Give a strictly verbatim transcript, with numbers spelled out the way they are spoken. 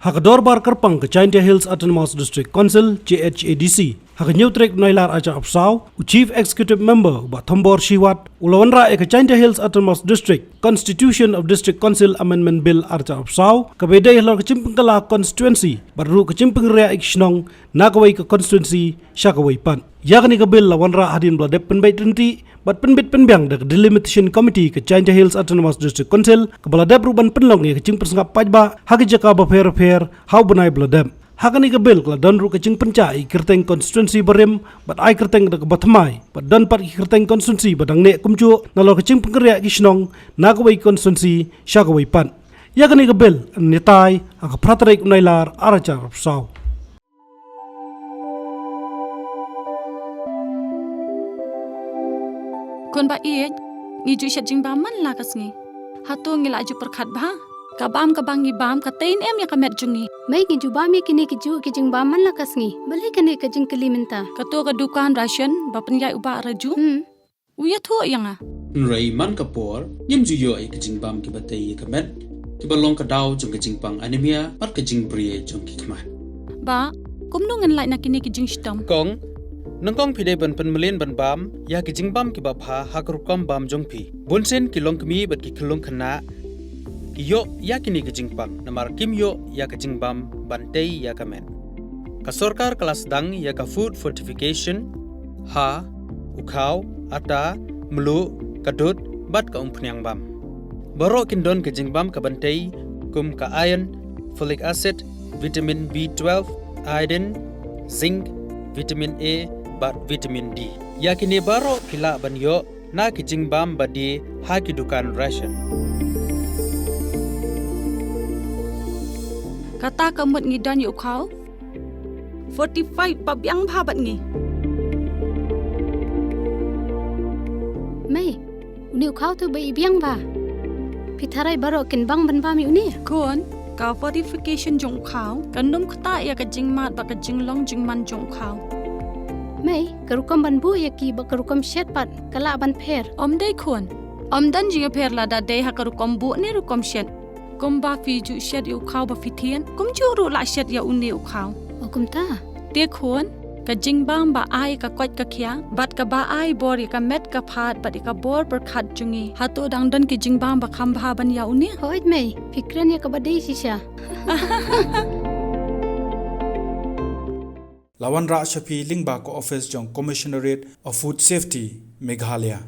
Ha ka dorbar kyrpang ka Jaintia Hills Autonomous District Council, J H A D C, ha ka hynñiew tarik u Nailar arhajar arphew saw, u Chief Executive Member u Bah Thombor Shiwat u la wanrah ïa ka Jaintia Hills Autonomous District Constitution of District Council Amendment Bill arhajar arphew saw, kaba ïadei halor ka jingpynkylla constituency bad ruh ka jingpynriah ïa ki shnong na kawei ka constituency sha kawei pat. Ïa kane ka bill la wanrah hadien ba la dep pynbeit ryntih bad pynbit pynbiang da ka Delimitation Committee ka Jaintia Hills Autonomous District Council, kaba la dep ruh ban pynlong ïa ka jingpynsngap paidbah ha ki jaka bapher bapher ha u bnai ba la dep. Ha kane ka bill ka la don ruh ka jingpynjah ïa ki kyrteng constituency barim bad ai kyrteng da kaba thymmai, bad don pat ki kyrteng constituency ba dang neh kumjuh nalor ka jingpynriah ïa ki shnong na kawei ka constituency sha kawei pat. Ïa kane ka bill yn ïatai ha ka phra tarik u Nailar arhajar arphew saw. Khun ba ïeit, ngi ju shet jingbam man la ka sngi. Hato ngi la ju pyrkhat bha? Ka bam kaba ngi bam ka tei ne em ïa ka met jong ngi? Mei, ngi ju bam ïa kine ki juh ki jingbam man la ka sngi. Balei kane ka jingkylli mynta? Kato ka dukan ration ba pynïaid u Bah Raju. Hmm. U ïathuh ïa nga. Hynrei man ka por, ngim ju ïoh ïa ka jingbam kiba tei ïa ka met, kiba long ka daw jong ka jingpang anemia bad ka jingbri jong ki khmat. Bah, kumno ngan lait na kine ki jingshitom? Kong, nyngkong phi dei ban pynmlien ban bam ïa ki jingbam kiba bha ha ka rukom bam jong phi. Bunsien ki longkmie bad ki khyllung khynnah ki ïoh ïa kine ki jingpang namar kim ïoh ïa ka jingbam ban tei ïa ka met. Ka sorkar ka la sdang ïa ka food fortification ha u khaw, ata, mluh, ka dud bad ka umphniang bam. Baroh kin don ka jingbam ka ban tei kum ka iron, folic acid, vitamin B twelve, iodine, zinc, vitamin A bad vitamin D. Ïa kine baroh phi lah ban ïoh na ki jingbam ba die ha ki dukan ration. Kata ka mut ngi don ïa u khaw fortified ba biang bha bad ngi. Mei, une u khaw te ba i biang bha. Phi tharai baroh kin bang ban bam ïa une? Khun, ka fortification jong u khaw kan ym ktah ïa ka jingmad bad ka jinglong jingman jong u khaw. Mei, ka rukom ban buh ïa ki bad ka rukom shet pat ka lah ban pher? Ym dei khun. Ym don jingïapher lada dei ha ka rukom buh ne rukom shet. Kumba phi ju shet ïa u khaw ba phi thied, kumjuh ruh lah shet ïa une u khaw. O kumta. Te khun, ka jingbam ba ai ka koit ka khiah bad kaba ai bor ïa ka met ka phad bad ïa ka bor pyrkhat jong ngi, hato dang don ki jingbam ba kham bha ban ïa une? Hooid mei, phi kren ïa kaba dei shisha. La wanrah sha phi lyngba ka office jong Commissionerate of Food Safety, Meghalaya.